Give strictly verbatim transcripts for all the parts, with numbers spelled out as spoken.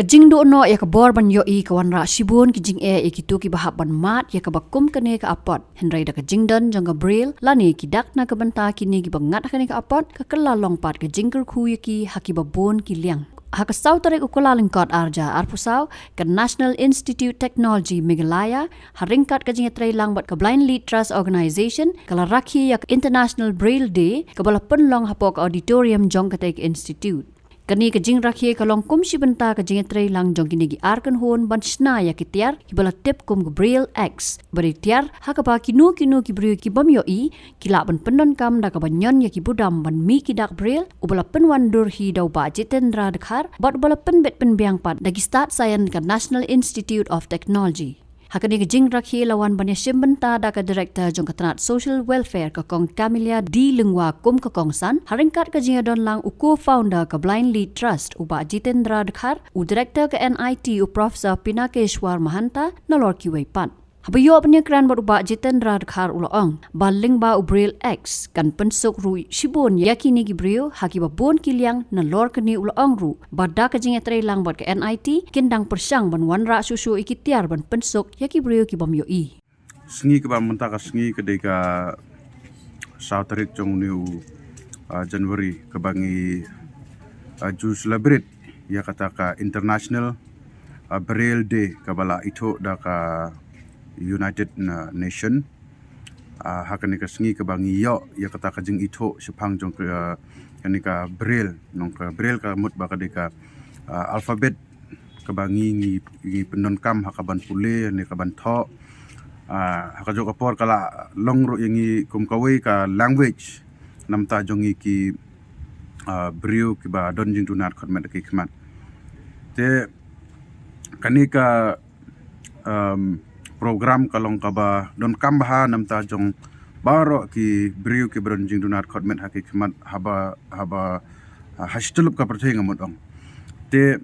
Jingduh noh ïa ka bor ban ïohi ka wanrah shibun ki jingeh ïa kito kiba hap ban mad ïa kaba kum kane ka apot. Hynrei da ka jingdon jong ka Braille lane ki dak na ka bynta kine kiba ngat ha kane ka apot, ka kylla long pat ka jingkyrkhu ïa ki ha kiba bun ki liang. Ha ka saw tarik u Kyllalyngkot arhajar arphew saw, ka National Institute Technology Meghalaya, ha ryngkat ka jingïatreilang bad ka Blind Lead Trust Organization, ka la rakhe ïa ka International Braille Day, kaba la pynlong hapoh ka auditorium jong katei ka institute. Kane ka jingrakhe ka long kum shi bynta ka jingïatreilang jong kine ki ar kynhun ban shna ïa ki tiar kiba la tip kum ka Braille X, ba dei tiar ha kaba kino kino ki briew ki bym ïohi ki lah ban pyndonkam da kaba ñion ïa ki budam ban mih ki dak Braille, uba la pynwandur hi da u Bah Jitendra Dkhar bad uba la pynbit pynbiang pat da ki stad saian ka National Institute of Technology. Ha kane ka jingrakhe la wan ban ïashim bynta da ka Director jong ka tnat Social Welfare, ka Kong Camelia D Lyngwa, kum ka kongsan, ha ryngkat ka jingïadonlang u co-founder ka Blind Lead Trust, u Bah Jitendra Dkhar, u Director ka N I T, u Professor Pinakeshwar Mahanta, nalor kiwei pat. Haba ïoh ban ïakren bad u Bah Jitendra Dkhar, u la ong ba lyngba u Braille X kan pynsuk ruh shibun ïa kine ki briew ha kiba bun ki liang. Nalor kane u la ong ruh ba da ka jingïatreilang bad ka N I T, kin dang pyrshang ban wanrah shuh shuh ïa ki tiar ban pynsuk ïa ki briew ki bym ïohi. Sngi kaba mynta ka sngi ka dei ka saw tarik jong une u, ah, January, kaba ngi, ah, ju celebrate ïa kata ka International, ah, Braille Day, kaba la ithuh da ka United Na-, Nation. Ah, ha kane ka sngi kaba ngi ïoh ïa kata ka jingithuh shaphang jong ka, kane ka Braille, nong ka Braille ka mut ba ka dei ka, ah, alphabet kaba ngi, ngi, ngi pyndonkam ha kaban pule ne kaban thoh. Ah, ha kajuh ka por ka la long ruh ïa ngi kum kawei ka language namar jong ngi ki, ah, briew kiba don jingduna khot met ki khmat. Te kane ka, um, program ka long kaba donkam bha namar jong baroh ki briew kiba don jingduna khot met ha ki khmat haba, haba, ah, ha shityllup ka pyrthei nga mut ong. Te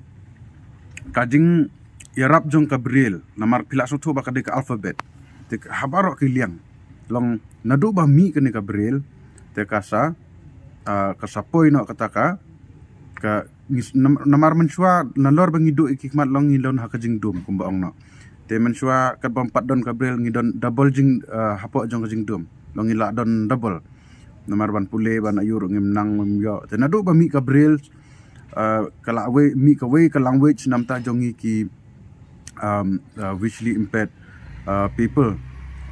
ka jingïarap jong ka Braille, namar phi la sngewthuh ba ka dei ka alphabet. Te ha baroh ki liang, long naduh ba mih kane ka Braille, te ka sa, ah, ka sa poi noh kata ka, ka ngis-, nam-, namar mynshuwa nalor ba ngi duh ïa ki khmat long ngi don ha ka jingdum kumba ong noh. Te mynshuwa katba ym pat don ka Braille ngi don double jing, ah, hapoh jong ka jingdum. Long ngi lah don double. Namar ban pule ban aiu ruh ngim nang ngim ïoh. Te naduh ba mih ka Braille, ah, ka la wei, mih kawei ka language namar jong ngi ki, um, ah, visually impaired, ah, people.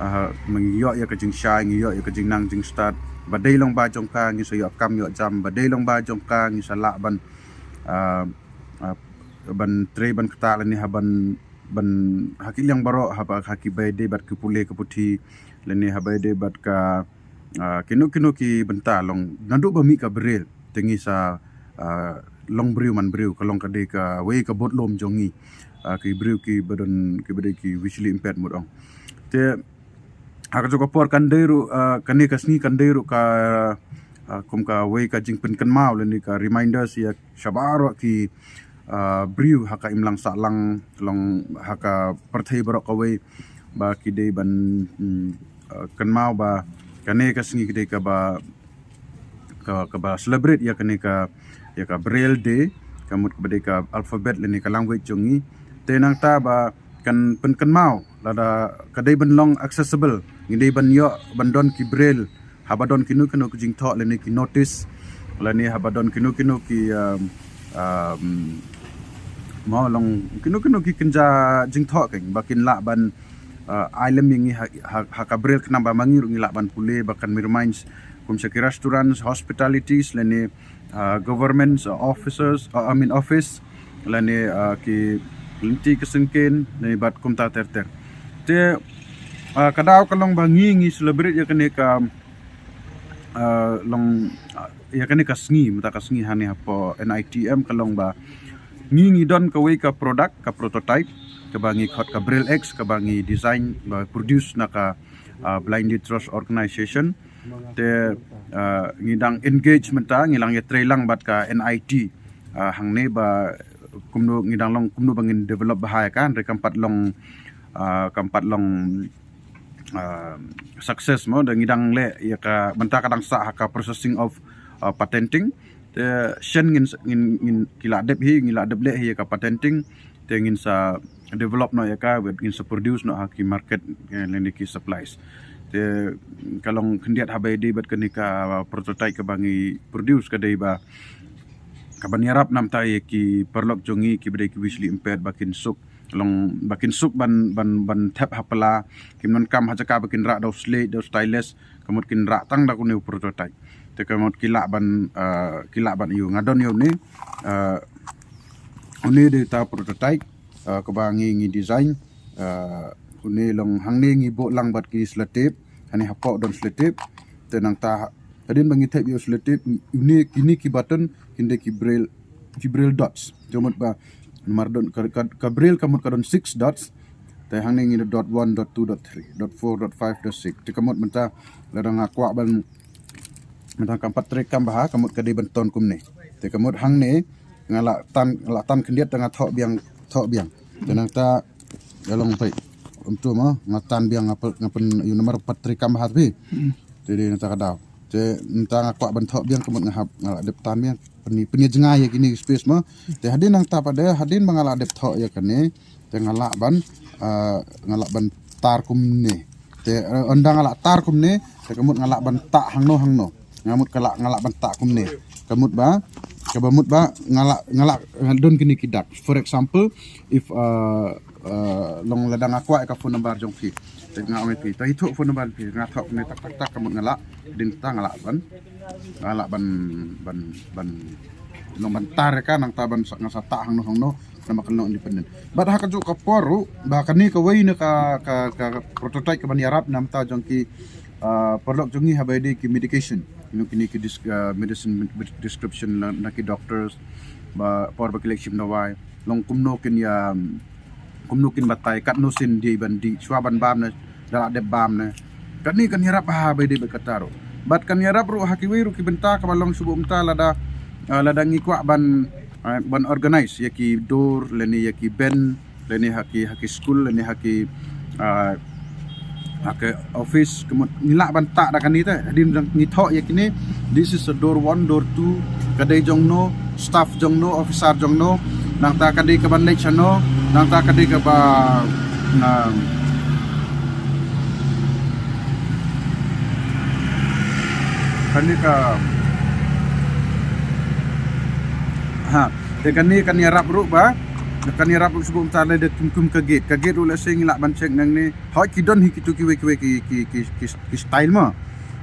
Ah, ngi ïoh ïa ka jingshai, ngi ïoh ïa ka jingnang jingstad. Ba dei long ba jong ka ngi sa ïoh kam ïoh jam, ba dei long ba jong ka ngi sa lah ban, ah, ah, ban trei ban ktah lane ha ban, ban ha ki liang baroh, haba ha kiba ïadei bad ki pule ki puthi lane haba ïadei bad ka, ah, kino kino ki bynta long naduh ba mih ka Braille te ngi sa, ah, long briew man briew, ka long ka dei kawei ka budlum jong ngi, ah, ki briew kiba don, kiba dei ki visually impaired mut ong. Te ha kajuh ka por kan dei ruh, ah, kane ka sngi kan dei ruh ka, ah, kum kawei ka jingpynkynmaw lane ka reminders ïa sha baroh ki, ah, briew ha ka imlang sahlang, long ha ka pyrthei baroh kawei, ba ki dei ban, mm, ah, kynmaw ba kane ka sngi ka dei kaba, ka, kaba celebrate ïa kane ka, ïa ka Braille Day, ka mut kaba dei ka alphabet lane ka language jong ngi. Te nangta ba kan pynkynmaw lada ka dei ban long accessible, ngi dei ban ïoh ban don ki Braille haba don kino kino ki jingthoh lane ki notice, lane haba don kino kino ki, um, um, mo long kino kino ki kynja jingthoh keng ba kin lah ban, uh, ai lem ïa ngi ha, ha, ha ka Braille khnang ba ma ngi ruh ngi lah ban pule, ba kan reminds kum sha ki restaurants, hospitalities lane, uh, governments, uh, officers, uh, I mean office, lane, uh, ki lynti ki syngkien lane bad kumta ter ter. Te, uh, ka daw ka long ba ngi, ngi celebrate ïa kane ka, uh, long, uh, ïa kane ka sngi, mynta ka sngi hangne hapoh N I T M ka long ba ngi, ngi don kawei ka product, ka prototype kaba ngi khot ka Braille X, kaba ngi design ba produce na ka, uh, Blind Lead Trust Organization. Te, uh, ngi dang engage mynta, ngi lah ïatreilang bad ka N I T, uh, hangne ba kumno ngi dang long, kumno ba ngin develop bha ïa ka, hynrei kam pat long, uh, kam pat long, uh, success mo, da ngi dang leh ïa ka, mynta ka dang sah ha ka processing of, uh, patenting. Te shen ngin, ngin, ngin ki la dep hi, ngin la dep leh hi ïa ka patenting. Te ngin sa develop noh ïa ka, bad ngin sa produce noh ha ki market, eh, lane ki supplies. Te ka long khyndiat haba ïadei bad kane ka prototype kaba ngi produce ka dei ba kaban ïarap namta ïa ki paralok jong ngi kiba dei ki visually impaired ba kin suk. Long ba kin suk ban, ban, ban thep ha pla, kim donkam ha jaka ba kin rah da u slate, da u stylus, ka mut kin rah tang da une u prototype. Te ka mut ki lah ban, eh, ki lah ban ïoh, nga don ïa une, eh, une dei uta u prototype, eh, kaba ngi, ngi design, eh, une long hangne ngi buh lang bad ki selotip, hangne hapoh don selotip, te nangta hadien ba ngi thep ïa u selotip, une kine ki button, kin dei ki braille, ki braille dots. Te ka mut ba, namar don, ka, ka, ka braille ka mut ka don six dots, te hangne ngi dot one, dot two, dot three, dot four, dot five, dot six. Te ka mut mynta lada nga kwah ban, mynta kam pat treikam bha, ka mut ka dei ban ton kumne. Te ka mut hangne, nga la tan, nga la tan khyndiat te nga thoh biang, thoh biang. Te nangta, ïa long peit. Kumto mo, nga tan biang nga pyn, nga pyn, ïa u namar pat treikam bha te phi. Te dei nangta ka daw. Te nangta nga kwah ban thoh biang ka mut nga hap, nga la dep tan biang. Pyn, pynïajngai ïa kine ki space mo. Te hadien nangta pat de, hadien ba nga la dep thoh ïa kane. Te nga lah ban, eh, nga lah ban tar kumne. Te, eh, ynda nga lah tar kumne, te ka mut nga lah ban tah hangno hangno. Nga mut ka lah, nga lah ban tah kumne. Ka mut ba, kaba mut ba, nga lah, nga lah, nga don kine ki dak. For example, if, eh, eh, long lada nga kwah ka phone number jong phi. Te nga ong ïa phi, to ïathuh phone number phi, nga thoh kumne tak, tak, tak, ka mut nga lah, ding ta nga lah ban, nga lah ban, ban, ban, long ban tar ka, nangta ban sa, nga sa tah hangno hangno, namar ka long independent. Bad ha kajuh ka por ruh, ba kane kawei na ka, ka, ka prototype kaban ïarap namta jong ki, ah, paralok jong ngi haba ïadei ki medication. You know, kine ki dis-, ah, medicine med-, description na, na ki doctors, ba por ba ki leit shim dawai. Long kumno kin ïa, kumno kin batai, katno sien dei ban dih, shuwa ban bam ne, da la dep bam ne. Kane kan ïarap ha ba ïadei bad kata ruh. Bad kan ïarap ruh ha kiwei ruh ki bynta kaba long shu buh mynta lada, ah, lada ngi kwah ban, ah, ban organize ïa ki dur, lane ïa ki bench, lane ha ki, ha ki school, lane ha ki, ah, ha ki office, ka mut ngi lah ban tah da kane te. Hadien ngi thoh ïa kine, this is a door one, door two, ka dei jong no, staff jong no, officer jong no, nangta ka dei kaban leit shano, nangta ka dei kaba, ah, kane ka, ha, te kane kan ïarap ruh ba, kan ïarap ruh shu buh mynta lada kum, kum ka gate, ka gate ruh lehse ngi lah ban check nangne, hooid ki don hi kito kiwei kiwei ki, ki, ki, ki, ki style mo.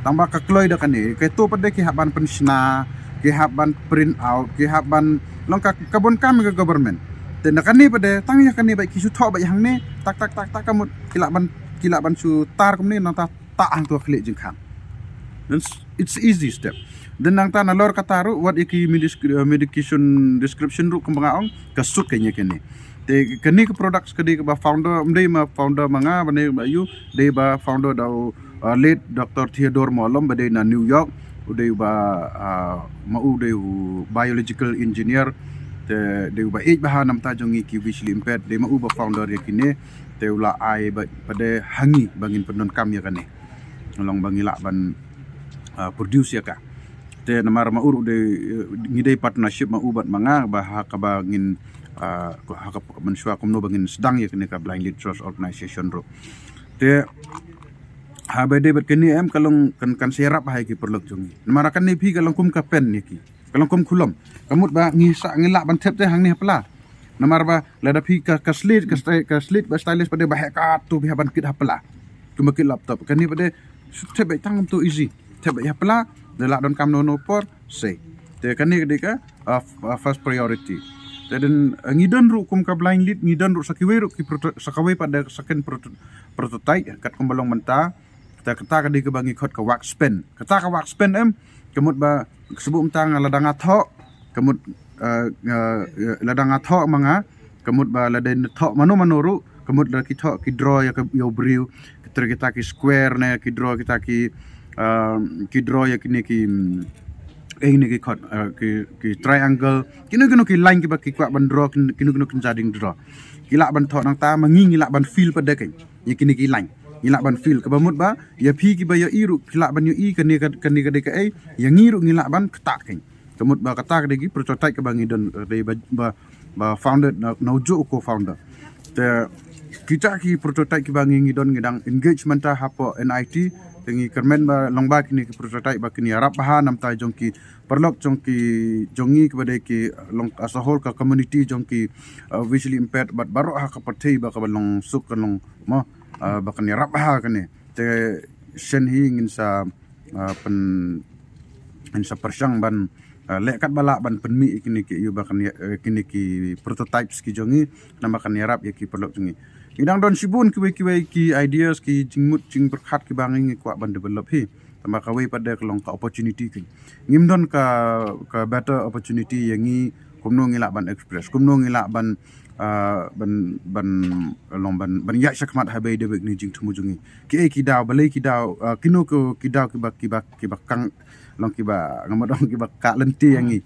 Tang ba ka kloi da kane, kato pat de ki hap ban pynshna, ki hap ban print out, ki hap ban, long ka, ka bun kam ka government. Te na kane pat de, tang ïa kane ba ki shu thoh ba ïa hangne, tak, tak, tak, tak, ka mut, ki lah ban, ki lah ban shu tar kumne, nangta tah hangto khlieh jingkhang. Then s-, it's easy step. Then nangta nalor kata ruh, wat ïa ki medis-, eh, medication description ruh kumba nga ong, ka suk kane kane. Te kane ka products ka dei kaba founder, ym dei ma founder ma nga, ba dei ba ïa u, dei ba founder da u, uh, late Doctor Theodore Molom, ba dei na New York, u dei ba, uh, ma u dei u biological engineer, te dei u ba ïeit bha namta jong ngi ki visually impaired, dei ma u ba founder ïa kine, te u la ai ba, pat de ha ngi ba ngin pyndonkam ïa kane. Long ba ngi lah ban, uh, produce ïa ka. Te namar ma u ruh dei, eh, ngi dei partnership ma u bad ma nga ba ha kaba ngin, ah, ha kaba mynshuwa kumno ba ngin sdang ïa kane ka Blind Lead Trust Organization ruh. Te haba dei bad kane em ka long kan, kan sa ïarap ha ki paralok jong ngi. Namar kane phi ka long kum ka pen ïa ki. Ka long kum khulom. Ka mut ba ngi sa ngi lah ban thep te hangne ha pla. Namar ba lada phi ka, ka slate, ka sty-, ka slate ba stylus pat de ba heh katto phi hap ban kit ha pla. Kumba kit laptop. Kane pat de shu thep beit tang kumto easy. Thep beit ha pla, da lah donkam no no por, sei. Te kane ka dei ka, ah, f-, ah, first priority. Te dei, ah, ngi don ruh kum ka Blind Lead, ngi don ruh sa kiwei ruh ki proto-, sa kawei pat de second proto-, prototype, katkum ba long mynta. Te kata ka dei kaba ngi khot ka wax pen. Kata ka wax pen em, ka mut ba, shu buh mynta nga lada nga thoh, ka mut, eh, eh, lada nga thoh ma nga, ka mut ba lada thoh mano mano ruh, ka mut lada ki thoh ki draw ïa ka, ïa u briew, ki tra kita ki square ne, ki draw kita ki, eh, ki draw ïa kine ki, mm, eh, ne ki khot, eh, ki, ki triangle, kino kino ki line kiba ki kwah ban draw, kin-, kino kino kin sa dang draw. Ki lah ban thoh nangta, ma ngi ngi lah ban fill pat de kane. Ïa kine ki line. Ngi lah ban fill kaba mut ba, ïa phi kiba ïohi ruh, ki lah ban ïohi kane ka, kane ka dei kaei, ïa ngi ruh ngi lah ban ktah kane. Ka mut ba kata ka dei ki prototype kaba ngi don, ka dei ba, ba, ba founded na, na ujuh u co-founder. Te kita ki prototype kiba ngi, ngi don, ngi dang engage mynta hapoh N I T. Te ngi kyrmen ba long ba kine ki prototype ba kin ïarap bha namar jong ki paralok jong ki, jong ngi kiba dei ki long as a whole ka community jong ki, uh, visually impaired bad baroh ha ka pyrthei ba kaba long suk ka long mo, uh, ba kan ïarap bha kane. Te shen hi ngin sa, uh, pyn, ngin sa pyrshang ban, uh, leh katba lah ban pynmih ïa kine ki, ïa ba kan ïa, uh, kine ki prototypes ki jong ngi, namar kan ïarap ïa ki paralok jong ngi. Ngi dang don shibun kiwei kiwei ki ideas, ki jingmut jingpyrkhat kiba ngi, ngi kwah ban develop hi. Tangba kawei pat de ka long ka opportunity ki. Ngim don ka, ka better opportunity ïa ngi kumno ngi lah ban express, kumno ngi lah ban, ah, ban, ban long ban, ban ïaid shakhmat ha ba ïadei bad kine ki jingthmu jong ngi. Kiei ki daw, balei ki daw, ah, kino ki, ki daw kiba, kiba, kiba kang, long kiba, nga mut ong kiba kah lynti ïa ngi.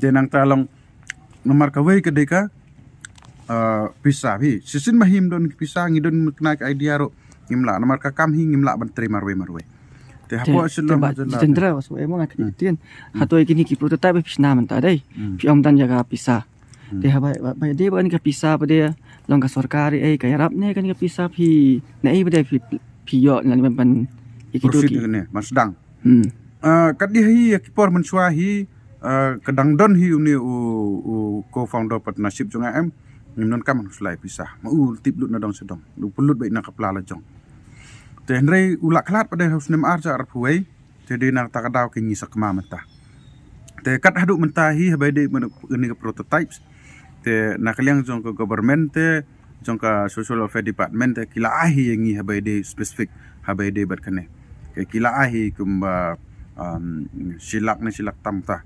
Te nangta long namar kawei ka dei ka, ah, pisa hi. Shisien ma hi ngim don pisa, ngi don kine ki idea ruh ngim lah. Namar ka kam hi ngim lah ban trei marwei marwei. Te hapoh shuh long ba Jitendra, wat shu ong ma nga ktien. Hato ïa kine ki prototype phi shna mynta dei. Phi ym don ïa ka pisa. Te haba, ba, ba dei ba kane ka pisa ba dei long ka sorkar ei ka ïarap ne kane ka pisa phi, na ei ba dei phi, phi ïoh na ban ïa kito ki. Proceed ne, ban sdang. Hmm. Ah, kat dei hi ïa ki por mynshuwa hi, ah, ka dang don hi une u, u co-founder partnership jong nga em. Ngim donkam ban shu la ïa pisa. Ma u tip lut na dong sha dong. U pynlut beit na ka pla la jong. Te hynrei u la khlad pat de ha u snem ar hajar arphew wei. Te dei na kata ka daw ki ngi sa kma mynta. Te kat haduh mynta hi haba ïadei bad kane ka prototypes. Te na ka liang jong ka government te, jong ka social welfare department te, ki la ai hi ïa ngi haba ïadei specific, haba ïadei bad kane. Te ki la ai hi kumba, um, shi lak ne shi lak tam ta.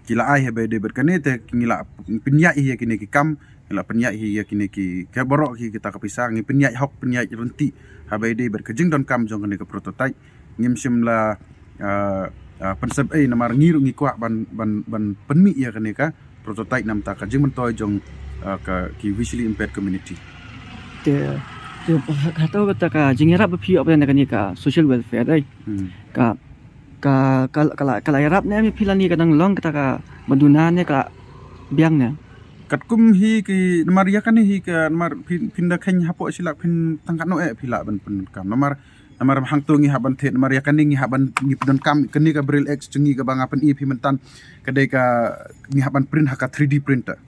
Ki la ai hi haba ïadei bad kane te ngi la pynïaid hi ïa kine ki kam, ngi la pynïaid hi ïa kine ki, ka baroh ki kita ka pisa, ngi pynïaid hok, pynïaid ryntih, haba ïadei bad ka jingdonkam jong kane ka prototype. Ngim shym la, ah, ah, pynsep ei namar ngi ruh ngi kwah ban, ban, ban pynmih ïa kane ka prototype namar ka jingmyntoi jong, ah, ka ki visually impaired community. Te, te, hato kata ka jingïarap ba phi ïoh na kane ka social welfare dei. Hmm. Ka, ka, ka, ka la, ka la ïarap ne em ïa phi lane ka dang long kata kaba duna ne ka la biang ne. Katkum hi ki namar ïa kane hi ka namar phin, phin da kheiñ hapoh shi lak phin tang katno eh phi lah ban pyndonkam. Namar Namar hangto ngi hap ban thied, namar ïa kane ngi hap ban ngi pyndonkam kane ka Braille X jong ngi kaba nga pyni phi mynta. Ka dei ka ngi hap ban print ha ka three D printer.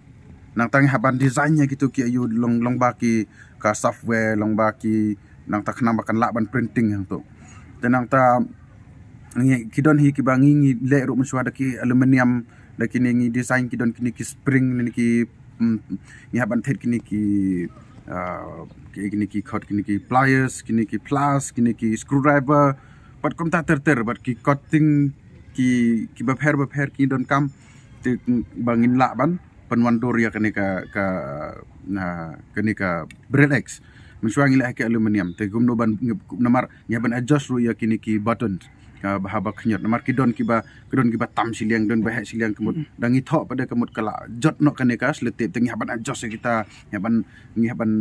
Nangta ngi hap ban design ïa kito ki ayu long, long ba ki ka software, long ba ki nangta khnang ba kan lah ban printing hangto. Te nangta ngi ki don hi kiba ngi, ngi leh ruh mynshuwa da ki aluminium, da kine ngi design ki don kine ki spring ne ki Hmm, ngi hap ban thied kine ki, ah, ki, kine ki khot, kine ki pliers, kine ki plus, kine ki screwdriver, bad kumta ter ter, bad ki cutting, ki, kiba pher ba pher ki donkam, te, mm, ba ngin lah ban pynwandur ïa kane ka, ka, ah, kane ka Braille X. Mynshuwa ngi leh ha ki aluminium, te kumno ban, ngi, namar ngi hap ban adjust ruh ïa kine ki button. Ka ba haba khñiot. Namar ki don kiba, ki don kiba tam shiliang, don ba heh shiliang ka mut. Mm. Dang ngi thoh pat de ka mut ka la jot noh kane ka selotip, te ngi hap ban adjust ïa kita, ngi hap ban, ngi hap ban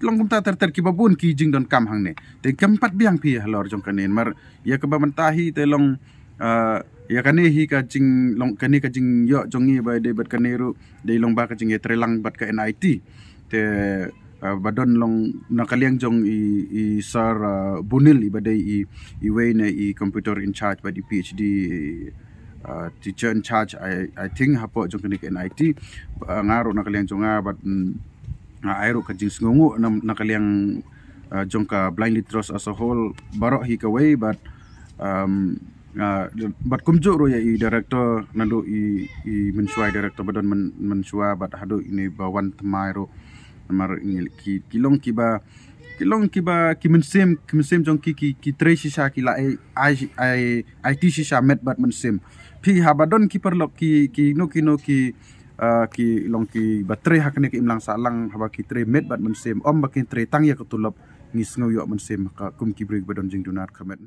long kumta ter ter kiba bun ki jingdonkam hangne. Te kam pat biang phi halor jong kane, namar ïa kaba mynta hi te long, ah, ïa kane hi ka jinglong, kane ka jingïoh jong ngi ba dei bad kane ruh, dei long ba ka jingïatreilang bad ka N I T. Te, ah, ba don long na ka liang jong i, i Sir, ah, Bunil, i ba dei i, iwei na i computer in charge bad i P H D, ah, teacher in charge, I, I think, hapoh jong kane ka N I T. Ah, nga ruh na ka liang jong nga bad, mm, nga ai ruh ka jingsngewnguh na, na ka liang, ah, jong ka Blindly Trust as a whole, baroh hi kawei bad, um, ah, bad kumjuh ruh ïa i director, naduh i, i mynshuwa, i director ba don myn-, mynshuwa bad haduh ine ba wan thymmai ruh. Namar ngi ki, ki long kiba, ki long kiba, ki mynsiem, ki mynsiem jong ki, ki, ki trei shisha, ki la ai, ai, ai, aiti shisha met bad mynsiem. Phi haba don ki paralok ki, kino kino ki, ah, ki long kiba trei ha kane ka imlang sahlang, haba ki trei met bad mynsiem, ym ba ki trei tang ïa ka tulop, ngi sngew ïoh mynsiem ka kum ki briew ba don jingduna ka met.